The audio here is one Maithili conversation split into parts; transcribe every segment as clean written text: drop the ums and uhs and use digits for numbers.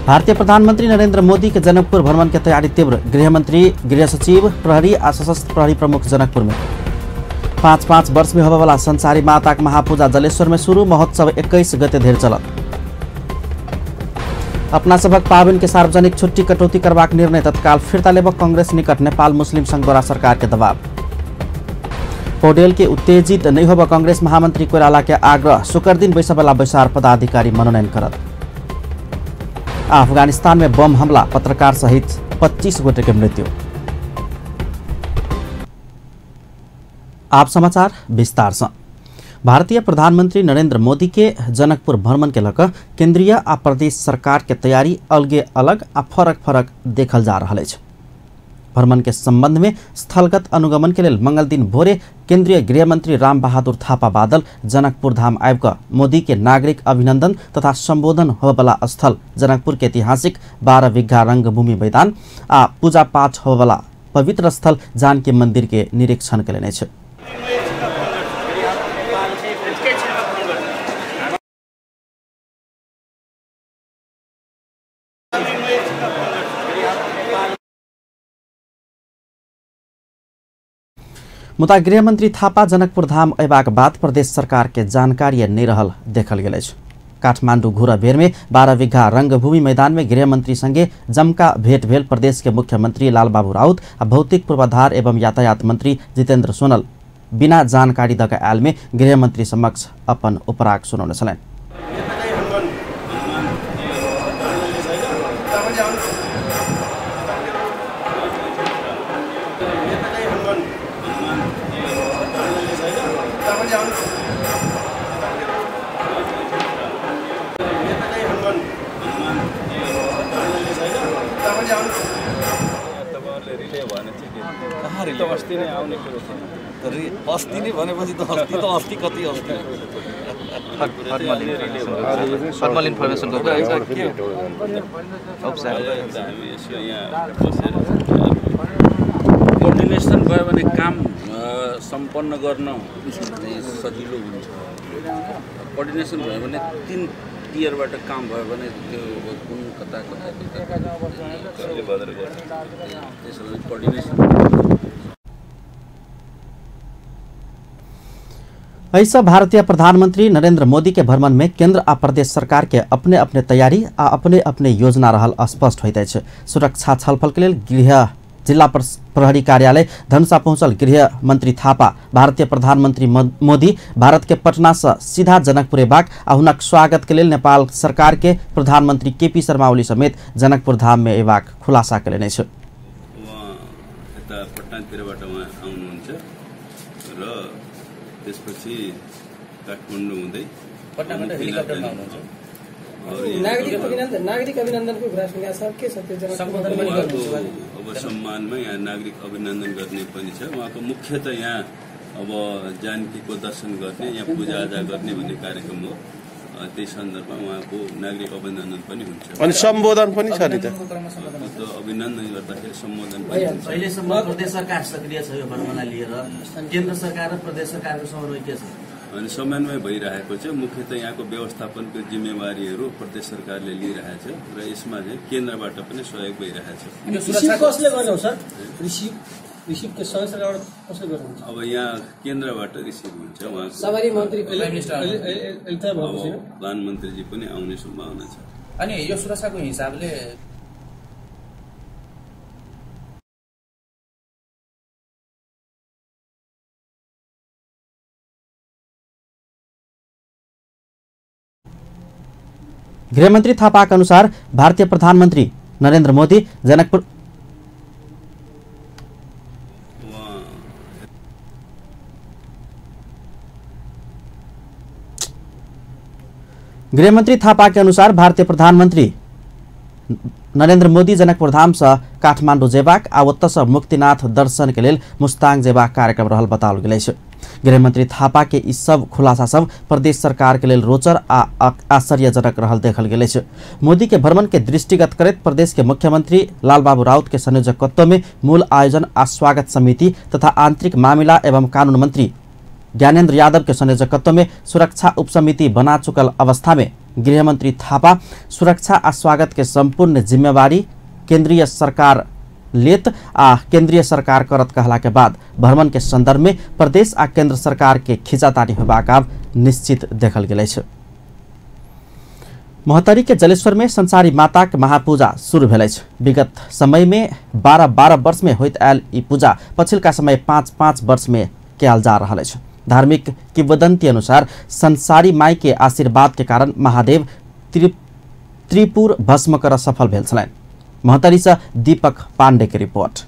भारतीय प्रधानमंत्री नरेंद्र मोदी के जनकपुर भ्रमण के तैयारी तीव्र। गृहमंत्री, गृह सचिव, प्रहरी आ सशस्त्र प्रहरी प्रमुख जनकपुर में। 5-5 वर्ष में होबयवला संसारी माताक महापूजा जलेश्वर में शुरू। महोत्सव 21 गते धरि चलत। अपना सभक पाबनि के सार्वजनिक छुट्टी कटौती करबाक निर्णय तत्काल फिर्ता लेबक कांग्रेस निकट नेपाल मुस्लिम संघ द्वारा सरकार के दबाव। पौडेल के उत्तेजित नहीं होबय कांग्रेस महामंत्री कोइराला के आग्रह। शुक्र दिन बैसबला बैसार पदाधिकारी मनोनयन करत। अफगानिस्तान में बम हमला, पत्रकार सहित 25 गोटे के मृत्यु। आप समाचार विस्तार से। भारतीय प्रधानमंत्री नरेंद्र मोदी के जनकपुर भ्रमण के लक केंद्रीय आ प्रदेश सरकार के तैयारी अलगे अलग आ फरक फरक देखल जा रहल अछि। भ्रमण के संबंध में स्थलगत अनुगमन के लेल मंगल दिन भोरे केंद्रीय गृहमंत्री राम बहादुर थापा बादल जनकपुर धाम आबि कऽ मोदी के नागरिक अभिनंदन तथा संबोधन होबयवला स्थल जनकपुर के ऐतिहासिक 12 बीघा रंगभूमि मैदान आ पूजा पाठ होबयवला पवित्र स्थल जानकी मंदिर के निरीक्षण कयलनि अछि। मुदा गृहमंत्री थापा जनकपुर धाम अयबाक बाद प्रदेश सरकार के जानकारी नहीं रहल देखल गेल अछि। काठमांडू घुरऽ बेर में 12 बीघा रंगभूमि मैदान में गृहमंत्री संगे जमका भेंट भेल प्रदेश के मुख्यमंत्री लालबाबू राउत आ भौतिक पूर्वाधार एवं यातायात मंत्री जितेंद्र सोनल बिना जानकारी दऽ कऽ आयल में गृहमंत्री समक्ष अपन उपराग सुनौने छलनि। अस्ति नै आउने कुरो थियो। अस्ति नै भनेपछि त अस्ति त अस्ति कति अस्ति फर्मल इन्फर्मेसनको कुरा हामी यसो यहाँ बसेर कोअर्डिनेसन भयो भने काम सम्पन्न गर्न सजिलो हुन्छ। कोअर्डिनेसन भयो भने 3 टियरबाट काम भयो भने त्यो कुन कता कता कता त्यसो कोअर्डिनेसन। ऐसा भारतीय प्रधानमंत्री नरेंद्र मोदी के भ्रमण में केंद्र आ प्रदेश सरकार के अपने अपने तैयारी आ अपने अपने योजना रहल स्पष्ट होइत अछि। सुरक्षा छलफल के लेल गृह जिला प्रहरी कार्यालय धनुषा पहुंचल गृह मंत्री थापा भारतीय प्रधानमंत्री मोदी भारत के पटना से सीधा जनकपुर अयबाक आ हुनक स्वागत के लेल नेपाल सरकार के प्रधानमंत्री केपी शर्मा ओली समेत जनकपुर धाम में अयबाक खुलासा कयलनि अछि। त्यसपछि काठमाडौँ हुँदै पटनाबाट हेलिकप्टरमा आउनुहुन्छ। नागरिक अभिनन्दनको कुरा सुनेको छ, के छ त्यो सम्बोधन पनि गर्नुहुन्छ? अब सम्मानमा यहाँ नागरिक अभिनन्दन गर्ने पनि छ। उहाँको मुख्य त यहाँ अब जानकीको दर्शन गर्ने, यहाँ पूजाआजा गर्ने भन्ने कार्यक्रम हो। त्यही सन्दर्भमा उहाँको नागरिक अभिनन्दन पनि हुन्छ अनि सम्बोधन पनि छ नि त। त्यो अभिनन्दन गर्दाखेरि सम्बोधन पनि हुन्छ। अहिलेसम्म प्रदेश सरकार सक्रिय छ यो भ्रमणलाई लिएर, केन्द्र सरकार र प्रदेश सरकारको समन्वय के छ? अनि समन्वय भइरहेको छ। मुख्यतः यहाँको व्यवस्थापनको जिम्मेवारीहरू प्रदेश सरकारले लिइरहेछ र यसमा चाहिँ केन्द्रबाट पनि सहयोग भइरहेछ। कसले गर्ने हो सर? रिसिभ के सबै सरकारबाट कसले गर्नुहुन्छ? अब यहाँ केन्द्रबाट रिसिभ हुन्छ। उहाँको सवारी मन्त्री प्रधानमन्त्रीजी पनि आउने सम्भावना छ। अनि यो सुरक्षाको हिसाबले गृहमन्त्री थापाका अनुसार भारतीय प्रधानमन्त्री नरेन्द्र मोदी जनकपुर गृहमन्त्री थापा के अनुसार भारतीय प्रधानमन्त्री नरेन्द्र मोदी जनकपुर धाम से काठमाडौँ जेबाक आ ओतय से मुक्तिनाथ दर्शन के लेल मुस्ताङ जेबाक कार्यक्रम रहल बताओल गेल अछि। गृहमन्त्री थापा के ई सब खुलासा सब प्रदेश सरकार के लेल रोचर आ आश्चर्यजनक रहल देखल गेल अछि। मोदी के भ्रमण के दृष्टिगत करैत प्रदेश के मुख्यमंत्री लालबाबू राउत के संयोजकत्व में मूल आयोजन आ स्वागत समिति तथा आंतरिक मामिला एवं कानून मंत्री ज्ञानेन्द्र यादव के संयोजकत्व में सुरक्षा उपसमिति बना चुकल अवस्था में गृहमंत्री थापा सुरक्षा आ स्वागत के संपूर्ण जिम्मेवारी केंद्रीय सरकार लेत आ केंद्रीय सरकार करत कहला के बाद भ्रमण के संदर्भ में प्रदेश आ केंद्र सरकार के खिंचातानी होबाक आब निश्चित देखल गेल अछि। महोत्तरी के जलेश्वर में संसारी माता के महापूजा शुरू भेल अछि। विगत समय में 12-12 वर्ष में होइत आयल ई पूजा पछिलका समय 5-5 वर्ष में कयल जा रहल अछि। धार्मिक किंवदंती अनुसार संसारी माई के आशीर्वाद के कारण महादेव त्रिपुर भस्म कर सफल भेल छलनि। महोत्तरी से दीपक पांडे के रिपोर्ट।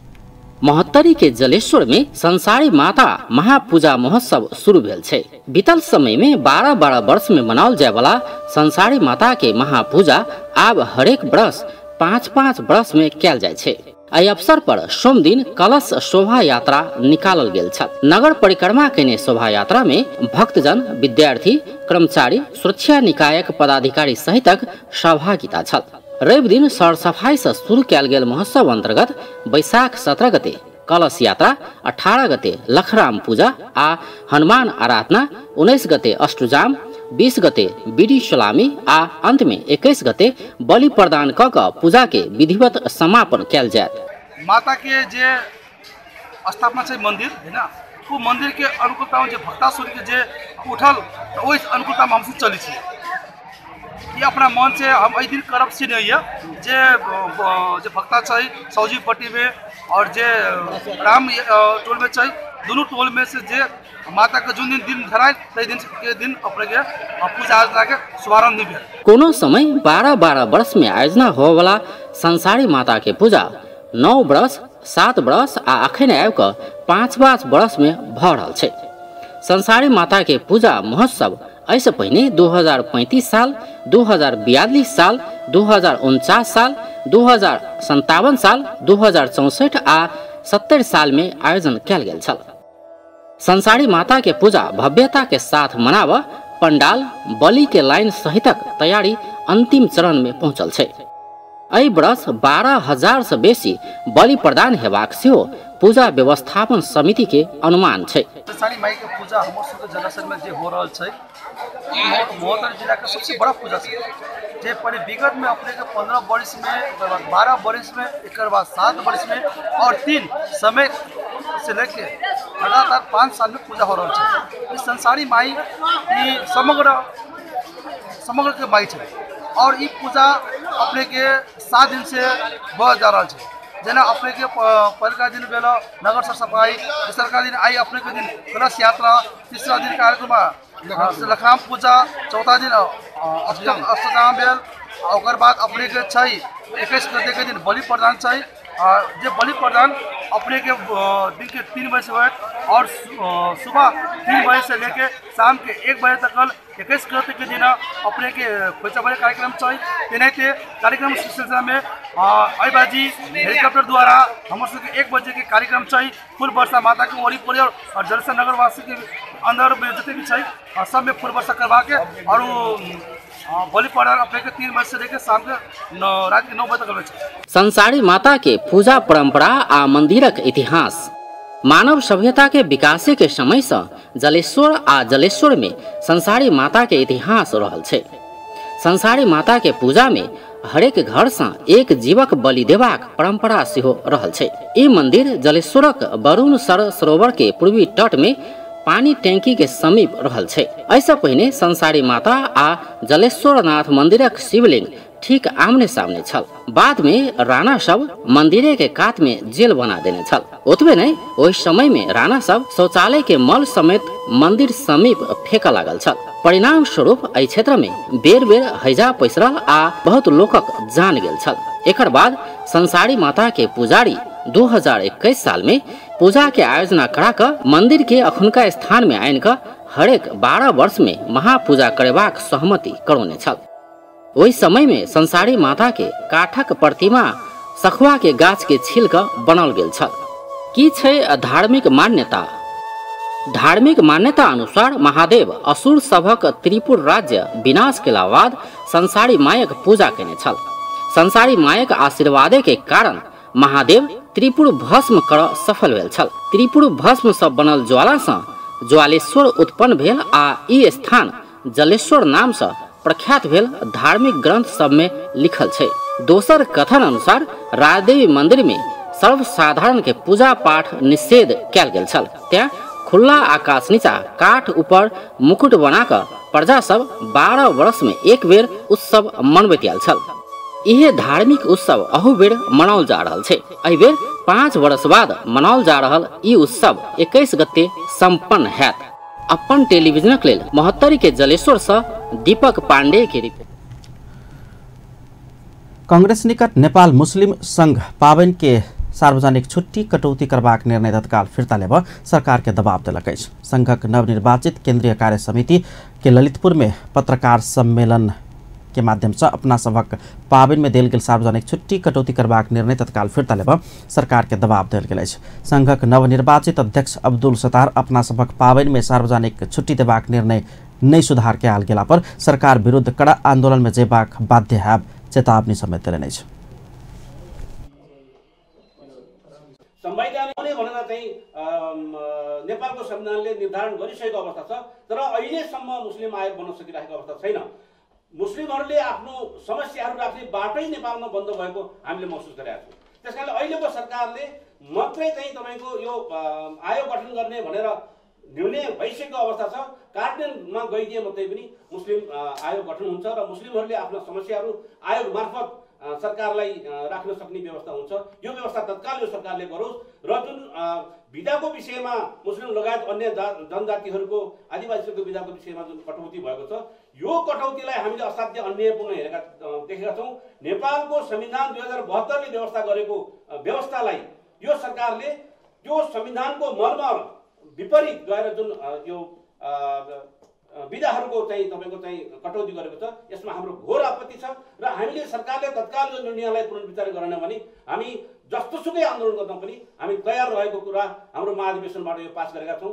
महोत्तरी के जलेश्वर में संसारी माता महापूजा महोत्सव शुरू भेल छै। बीतल समय में 12-12 वर्ष में मनाओल जाय वाला संसारी माता के महापूजा आब हरेक वर्ष 5-5 वर्ष में कयल जाय छै। एहि अवसर पर सोम दिन कलश शोभा यात्रा निकालल गेल छल। नगर परिक्रमा केने शोभा यात्रा में भक्तजन, विद्यार्थी, कर्मचारी, सुरक्षा निकायक पदाधिकारी सहितक सहभागिता छल। रवि दिन सरसफाई से शुरू कयल गेल महोत्सव अंतर्गत बैसाख 17 गते कलश यात्रा, 18 गते लखराम पूजा आ हनुमान आराधना, 19 गते अष्टजाम, 20 गते बीड़ी सलामी आ अंत में 21 गते बलि प्रदान क क पूजा के विधिवत समापन कयल जायत। माता के जे स्थापना छै मंदिर है ना, वो मंदिर के अनुकूलता में जे भक्तासुर के जे उठल तो ओहि अनुकूलता में हमसब चलै छी। ये अपना मन से हम एहि दिन करब से नहीं है जे जे भक्ता छै सौजी पट्टी में और जे राम टोल में छै, दोनों टोल में से जे माता के जोन दिन दिन धराय तै दिन के दिन अपने के पूजा अर्चना के शुभारंभ भेल। कोनो समय 12-12 वर्ष में आयोजना होवला संसारी माता के पूजा 9 वर्ष, 7 वर्ष आ अखन आबि क 5-5 वर्ष में भ रहल छै। संसारी माता के पूजा महोत्सव एहिसँ पहिने 2035 साल, 2042 साल, 2049 साल, 2057 साल, 2064 आ 70 साल में आयोजन कयल गेल छल। संसारी माता के पूजा भव्यता के साथ मनाब पंडाल, बलि के लाइन सहितक तैयारी अंतिम चरण में पहुंचल छै। एहि वर्ष 12,000 से बेसी बलि प्रदान हेबाक सेहो पूजा व्यवस्थापन समिति के अनुमान छै। संसारी माई के पूजा हमर सबके जलाशय में जे हो रहल छै, महोत्तरी जिला के सबसे बड़ा पूजा छै। जे पहले विगत में अपने के 15 वर्ष में, ओकर बाद 12 वर्ष में, एक बाद 7 वर्ष में और 3 समय से लेके लगातार 5 साल में पूजा हो रहा है। संसारी माई समग्र के माई है और ये पूजा अपने के 7 दिन से बढ़ जा रहा है। जेना अपने के पहलका दिन भेल नगर सर सफाई, दूसरका दिन आई अपने के दिन कलश यात्रा, तीसरा दिन कार्यक्रम लखराम पूजा, चौथा दिन अष्टजाम भेल, ओकर बाद अपने के छै 21 गते के दिन बलि प्रदान छै। जे बलि प्रदान अपने के दिन के 3 बजे से होत और सुबह 3 बजे से लेके शाम के 1 बजे तक 21 गते के दिन अपने के खोइचा बलि कार्यक्रम छै। तेनाहिते कार्यक्रम सिलसिला में अहिबाजी हेलीकॉप्टर द्वारा हमर सबके 1 बजे के कार्यक्रम छै। फूल वर्षा माता के वरीपरि और जलसा नगरवासी के अंदर में जते भी छै सब में फूल वर्षा करवा के और बलि प्रदान अपने के 3 बजे से लेके शाम के रात के 9 बजे तक होय छै। संसारी माता के पूजा परंपरा आ मंदिरक इतिहास मानव सभ्यता के विकासे के समय से जलेश्वर आ जलेश्वर में संसारी माता के इतिहास रहल छै। संसारी माता के पूजा में हरेक घर से एक जीवक बलि देबाक परंपरा सेहो रहल छै। ई मंदिर जलेश्वरक वरुण सर सरोवर के पूर्वी तट में पानी टैंकी के समीप रहल छै। एहिसँ पहिने संसारी माता आ जलेश्वरनाथ मंदिरक शिवलिंग ठीक आमने सामने छल। बाद में राणा सब मंदिरे के कात में जेल बना देने छल। ओतबे नहीं, ओहि समय में राणा सब शौचालय के मल समेत मंदिर समीप फेंक लागल छल। परिणाम स्वरूप एहि क्षेत्र में बेर बेर हैजा पसरल आ बहुत लोकक जान गेल छल। एकर बाद संसारी माता के पुजारी 2021 साल में पूजा के आयोजना करा क मंदिर के अखुनका स्थान में आनि क हरेक 12 वर्ष में महापूजा करेबाक सहमति करौने छल। ओहि समय में संसारी माता के काठक प्रतिमा सखुआ के गाछ के छील क बनल गेल छल। की छै धार्मिक मान्यता? धार्मिक मान्यता अनुसार महादेव असुर सभक त्रिपुर राज्य विनाश केला बाद संसारी मायक पूजा केने छल। संसारी मायक आशीर्वादे के कारण महादेव त्रिपुर भस्म कर सफल भेल छल। त्रिपुर भस्म से बनल ज्वाला से ज्वालेश्वर उत्पन्न भेल आ ई स्थान जलेश्वर नाम से प्रख्यात भेल धार्मिक ग्रंथ सब में लिखल छै। दोसर कथन अनुसार राजदेवी मंदिर में सर्वसाधारण के पूजा पाठ निषेध कयल गेल छल, तें खुला आकाश नीचा काठ ऊपर मुकुट बना कऽ प्रजा सब 12 वर्ष में एक बेर उत्सव मनबैत आयल छल। इहे धार्मिक उत्सव अहू बेर मनाओल जा रहल छै। एहि बेर 5 वर्ष बाद मनाओल जा रहल ई उत्सव 21 गते सम्पन्न हैत। अपन टेलीविजनक लेल महोत्तरी के जलेश्वर से दीपक पांडे के रिपोर्ट। कांग्रेस निकट नेपाल मुस्लिम संघ पाबनि के सार्वजनिक छुट्टी कटौती करबाक निर्णय तत्काल फिर्ता लेब सरकार के दबाव देलक अछि। संघक नवनिर्वाचित केंद्रीय कार्य समिति के ललितपुर में पत्रकार सम्मेलन के माध्यम से अपना सभक पाबनि में देल गेल सार्वजनिक छुट्टी कटौती करबाक निर्णय तत्काल फिर्ता लेब सरकार के दबाव देल गेल अछि। संघक नवनिर्वाचित अध्यक्ष अब्दुल सत्तार अपना सभक पाबनि में सार्वजनिक छुट्टी देबाक निर्णय नहि सुधार कयल गेला पर सरकार विरुद्ध कड़ा आंदोलन में जेबाक बाध्य हैब चेतावनी समेत देलनि अछि। संवैधानिक भनेर चाहिँ नेपालको संविधानले निर्धारण गरिसकेको अवस्था छ, तर अहिलेसम्म मुस्लिम आयोग बन्न सकिरहेको अवस्था छैन। मुस्लिमहरूले आफ्नो समस्याहरू राख्ने बाटै नेपालमा बन्द भएको हामीले महसुस गरेका छौँ। त्यसकारणले अहिलेको सरकारले मात्रै चाहिँ तपाईँको यो आयोग गठन गर्ने भनेर निर्णय भइसकेको अवस्था छ। कार्यान्वयनमा गइदिए मात्रै पनि मुस्लिम आयोग गठन हुन्छ र मुस्लिमहरूले आफ्ना समस्याहरू आयोग मार्फत सरकारलाई राख्न सक्ने व्यवस्था हुन्छ। यो व्यवस्था तत्काल यो सरकारले गरोस् र जुन विधाको विषयमा मुस्लिम लगायत अन्य जनजातिहरूको आदिवासीहरूको विधाको विषयमा जुन कटौती भएको छ, यो कटौतीलाई हामीले असाध्य अन्यायपूर्ण हेरेका देखेका छौँ। नेपालको संविधान 2072 ले व्यवस्था गरेको व्यवस्थालाई यो सरकारले त्यो संविधानको मर्म विपरीत गएर जुन यो विधाहरूको चाहिँ तपाईँको चाहिँ कटौती गरेको छ, यसमा हाम्रो घोर आपत्ति छ र हामीले सरकारले तत्काल यो निर्णयलाई पुनर्विचार गरेन भने हामी जस्तोसुकै आन्दोलन गर्न पनि हामी तयार रहेको कुरा हाम्रो महाधिवेशनबाट यो पास गरेका छौँ।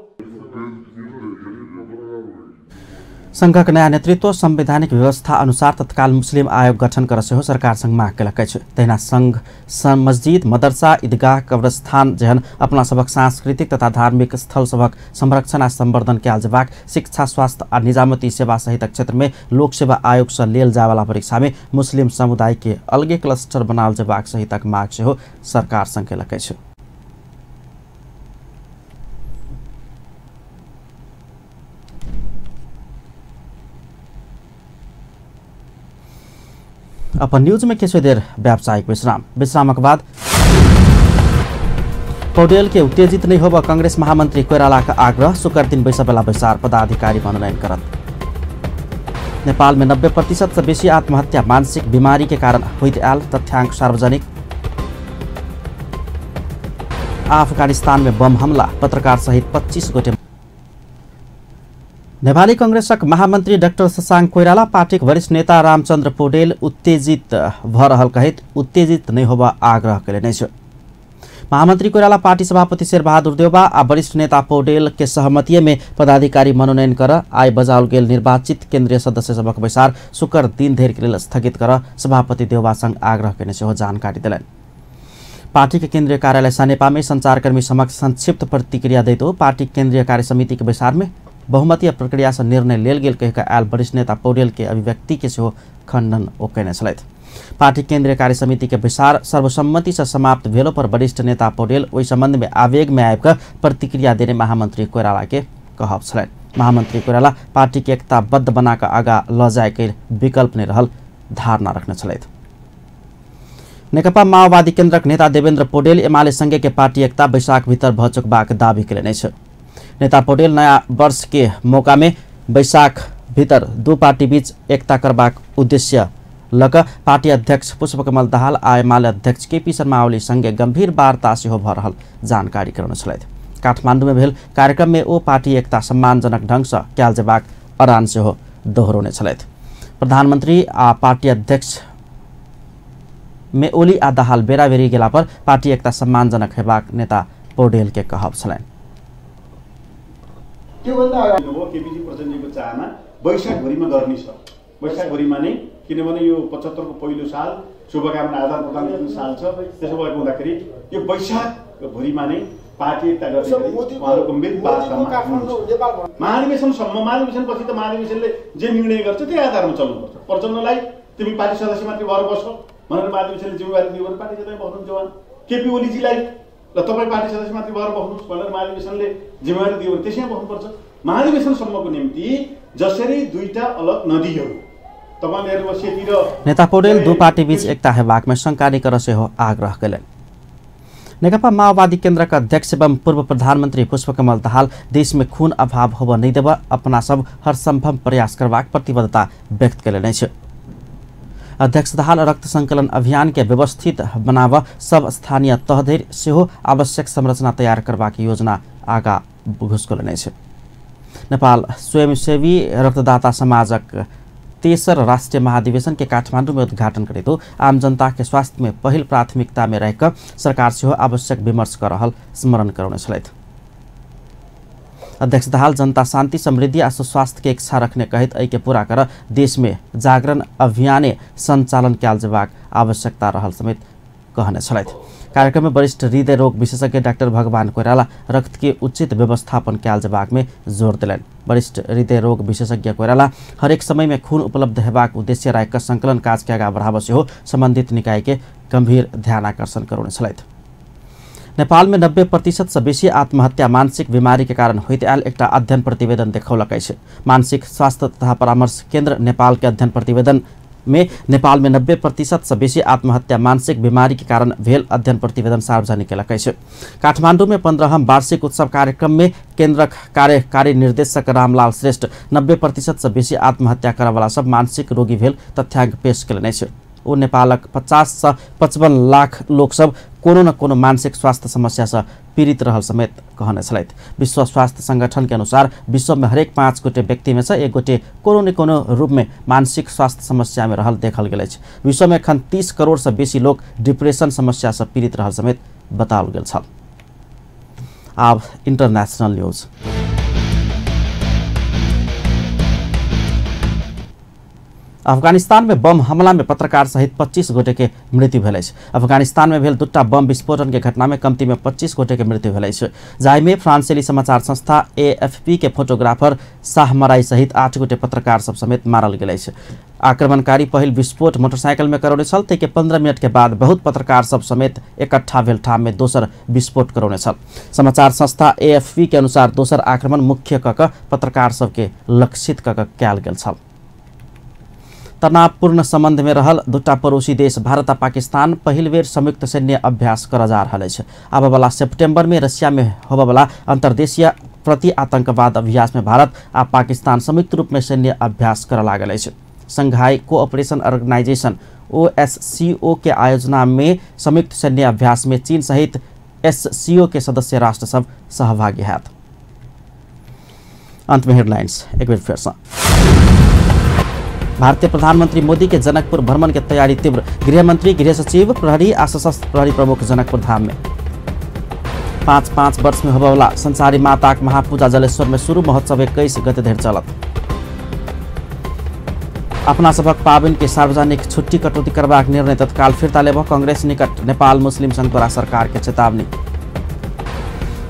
संघक नयाँ नेतृत्व संवैधानिक व्यवस्था अनुसार तत्काल मुस्लिम आयोग गठन कर सेहो सरकारसँग माग केलक अछि। तहिना संघ मस्जिद, मदरसा, ईदगाह, कब्रस्थान जेहन अपना सभक सांस्कृतिक तथा धार्मिक स्थल सभक संरक्षण आ संवर्धन कयल जेबाक, शिक्षा, स्वास्थ्य आ निजामती सेवा सहितक क्षेत्र में लोक सेवा आयोग से लेल जायवाला परीक्षा में मुस्लिम समुदाय के अलगे क्लस्टर बनाओल जेबाक सहितक माग सेहो सरकारसँग केलक अछि। अपन न्यूज में किछु देर व्यावसायिक विश्राम, विश्रामक बाद पौडेल के उत्तेजित नहीं होब कांग्रेस महामंत्री कोइराला का आग्रह, शुक्र दिन बैसबला बैसार पदाधिकारी मनोनयन करत। नेपाल में 90% से बेसी आत्महत्या मानसिक बीमारी के कारण होइत आयल तथ्यांक सार्वजनिक। अफगानिस्तान में बम हमला, पत्रकार सहित 25 गोटे। नेपाली कांग्रेसक महामंत्री डाक्टर शशांक कोइराला पार्टीक वरिष्ठ नेता रामचंद्र पौडेल उत्तेजित भ रहल कहैत उत्तेजित नहि होबऽ आग्रह कयलनि अछि। महामंत्री कोइराला पार्टी सभापति शेरबहादुर देउवा आ वरिष्ठ नेता पौडेल के सहमति में पदाधिकारी मनोनयन कर आइ बजाओल गेल निर्वाचित केंद्रीय सदस्य सभक बैसार शुक्र दिन धरि के लेल स्थगित कर सभापति देउवा संग आग्रह कयने सेहो जानकारी देलनि। पार्टी के केंद्रीय कार्यालय सनेपा में संचारकर्मी समक्ष संक्षिप्त प्रतिक्रिया दैत पार्टी केंद्रीय कार्य समिति के बैसार में बहुमतीय प्रक्रिया से निर्णय लेल गेल कहि कऽ आयल वरिष्ठ नेता पौडेल के अभिव्यक्ति के सेहो खंडन ओ कयने छलथि। पार्टी केंद्रीय कार्य समिति के बैसार सर्वसम्मति से समाप्त भेलो पर वरिष्ठ नेता पौडेल ओहि संबंध में आवेग में आबि कऽ प्रतिक्रिया देने महामंत्री कोइराला के कहब छलनि। महामंत्री कोइराला पार्टी के एकताबद्ध बना कऽ आगा लऽ जाय के विकल्प नहि रहल धारणा रखने छलथि। नेकपा माओवादी केन्द्रक नेता देवेन्द्र पौडेल एमाले संगे के पार्टी एकता बैसाख भीतर भऽ चुकबाक दावी कयलनि अछि। नेता पौडेल नया वर्ष के मौका में बैसाख भीतर दू पार्टी बीच एकता करबाक उद्देश्य लऽ पार्टी अध्यक्ष पुष्पकमल दाहाल आ एमाले अध्यक्ष केपी शर्मा ओली संगे गंभीर वार्ता सेहो भऽ रहल जानकारी करौने छलथि। काठमांडू में भेल कार्यक्रम में ओ पार्टी एकता सम्मानजनक ढंग से कयल जेबाक अड़ान सेहो दोहरौने छलथि। प्रधानमंत्री आ पार्टी अध्यक्ष में ओली आ दाहाल बेराबेरी गेला पर पार्टी एकता सम्मानजनक हेबाक नेता पौडेल के कहब छलनि। त्योभन्दा अगाडि हो केपीजी प्रचण्डजीको चाहना वैशाखभरिमा गर्ने छ, वैशाखभरिमा नै, किनभने यो 75 को पहिलो साल शुभकामना आदान प्रदान गर्ने साल छ। त्यसो भएको हुँदाखेरि यो वैशाखभरिमा नै पार्टी एकता गर्ने उहाँहरू गम्भीर वार्तामा हुनुहुन्छ। महाधिवेशनसम्म, महाधिवेशनपछि त महाधिवेशनले जे निर्णय गर्छ त्यही आधारमा चल्नुपर्छ। प्रचण्डलाई तिमी पार्टी सदस्य मात्रै भएर बस्छ भनेर महाधिवेशनले जिम्मेवारी दियो भने पार्टी सदस्य बस्नुहुन्छ उहाँ। केपी ओलीजीलाई ल तपाईँ पार्टी सदस्य मात्रै भएर बस्नुहोस् भनेर महाधिवेशनले जिम्मेवारी दियो भने त्यसैमा बस्नुपर्छ। महाधिवेशनसम्मको निम्ति जसरी दुईटा अलग नदीहरू तपाईँले सेती र नेता पौडेल दू पार्टी बीच एकता हेबाकमे शंका नहि करऽ सेहो आग्रह कयलनि। नेकपा माओवादी केन्द्रक अध्यक्ष एवं पूर्व प्रधानमंत्री पुष्पकमल दाहाल देश में खून अभाव होबऽ नहि देबऽ अपना सब हर संभव प्रयास करबाक प्रतिबद्धता व्यक्त कयलनि अछि। अध्यक्ष दाहाल रक्त संकलन अभियान के व्यवस्थित बनाबऽ सब स्थानीय तह धरि सेहो आवश्यक संरचना तैयार करबाक योजना आगा घुसकौलनि अछि। नेपाल स्वयंसेवी रक्तदाता समाजक तेसर राष्ट्रीय महाधिवेशन के काठमांडू में उद्घाटन करैत आम जनता के स्वास्थ्य में पहिल प्राथमिकता में रहिकऽ सरकार सेहो आवश्यक विमर्श कऽ रहल स्मरण करौने छलथि। अध्यक्ष दाहाल जनता शांति, समृद्धि आ सुस्वास्थ्य के इच्छा रखने कहैत एहि के पूरा कर देश में जागरण अभियाने संचालन कयल जेबाक आवश्यकता रहल समेत कहने छलथि। कार्यक्रम में वरिष्ठ हृदय रोग विशेषज्ञ डाक्टर भगवान कोइराला रक्त के उचित व्यवस्थापन कयल जेबाक में जोर देलनि। वरिष्ठ हृदय रोग विशेषज्ञ कोइराला हरेक समय में खून उपलब्ध हेबाक उद्देश्य राखि कऽ संकलन काज के आगाँ बढ़ाबऽ सेहो संबंधित निकाय के गंभीर ध्यानाकर्षण करौने छलथि। नेपाल में 90% से बेसी आत्महत्या मानसिक बीमारी के कारण होइत आयल एकटा अध्ययन प्रतिवेदन देखौलक अछि। मानसिक स्वास्थ्य तथा परामर्श केंद्र नेपाल के अध्ययन प्रतिवेदन में नेपाल में 90% से बेसी आत्महत्या मानसिक बीमारी के कारण भेल अध्ययन प्रतिवेदन सार्वजनिक केलक अछि। काठमांडू में 15वां वार्षिक उत्सव कार्यक्रम में केंद्रक कार्यकारी निर्देशक रामलाल श्रेष्ठ 90% से बेसी आत्महत्या करऽवला सब मानसिक रोगी भेल तथ्यांक पेश केलनि अछि। ओ नेपालक 50 से 55 लाख लोक सब कोनो न कोनो मानसिक स्वास्थ्य समस्या से पीड़ित रहल समेत कहने छलथि। विश्व स्वास्थ्य संगठन के अनुसार विश्व में हरेक 5 गोटे व्यक्ति में से 1 गोटे कोनो न कोनो रूप में मानसिक स्वास्थ्य समस्या में रहल देखल गेल अछि। विश्व में एखन 30 करोड़ से बेसी लोक डिप्रेशन समस्या से पीड़ित रहल समेत बताओल गेल छल। आब इंटरनेशनल न्यूज। अफगानिस्तान में बम हमला में पत्रकार सहित 25 गोटे के मृत्यु भेल अछि। अफगानिस्तान में भेल 2 बम विस्फोटन के घटना में कमती में 25 गोटे के मृत्यु भेल अछि, जाहिमे फ्रांसीसी समाचार संस्था एएफपी के फोटोग्राफर शाह मराई सहित 8 गोटे पत्रकार सब समेत मारल गेल अछि। आक्रमणकारी पहिल विस्फोट मोटरसाइकिल में करौने छल, ताहिके 15 मिनट के बाद बहुत पत्रकार सब समेत इकट्ठा भेल ठाम में दोसर विस्फोट करौने छल। समाचार संस्था एएफपी के अनुसार दोसर आक्रमण मुख्य कऽ कऽ पत्रकार सबके लक्षित कऽ कऽ कयल गेल छल। तनावपूर्ण संबंध में रहल 2 पड़ोसी देश भारत आ पाकिस्तान पहिल बेर संयुक्त सैन्य अभ्यास करऽ जा रहल अछि। आबऽवला सितंबर में रशिया में होबऽवला अंतर्देशीय प्रति आतंकवाद अभ्यास में भारत आ पाकिस्तान संयुक्त रूप में सैन्य अभ्यास करऽ लागल अछि। संघाई कोऑपरेशन ऑर्गेनाइजेशन OSCO के आयोजना में संयुक्त सैन्य अभ्यास में चीन सहित SCO के सदस्य राष्ट्र सब सहभागी हैत। अंत में हेडलाइंस एक बेर फेर से। भारतीय प्रधानमंत्री मोदी के जनकपुर भ्रमण के तैयारी तीव्र, गृहमंत्री, गृह सचिव, प्रहरी आ सशस्त्र प्रहरी प्रमुख जनकपुर धाम में। 5-5 वर्ष में होबऽवला संसारी माताक महापूजा जलेश्वर में शुरू, महोत्सव 21 गते धरि चलत। अपना सभक पाबनि के सार्वजनिक छुट्टी कटौती करबाक निर्णय तत्काल फिर्ता लेबऽ कांग्रेस निकट नेपाल मुस्लिम संघ द्वारा सरकार के चेतावनी।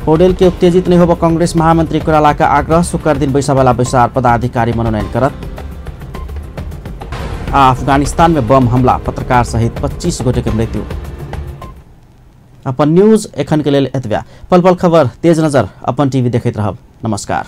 पौडेल के उत्तेजित नहीं होबऽ कांग्रेस महामंत्री कोइराला के आग्रह, शुक्र दिन बैसऽवला बैसार पदाधिकारी मनोनयन करत। आ अफगानिस्तान में बम हमला, पत्रकार सहित 25 गोटे के मृत्यु। अपन न्यूज एखन के लेल एतबे। पल पल खबर, तेज नजर, अपन टीवी देखैत रहब। नमस्कार।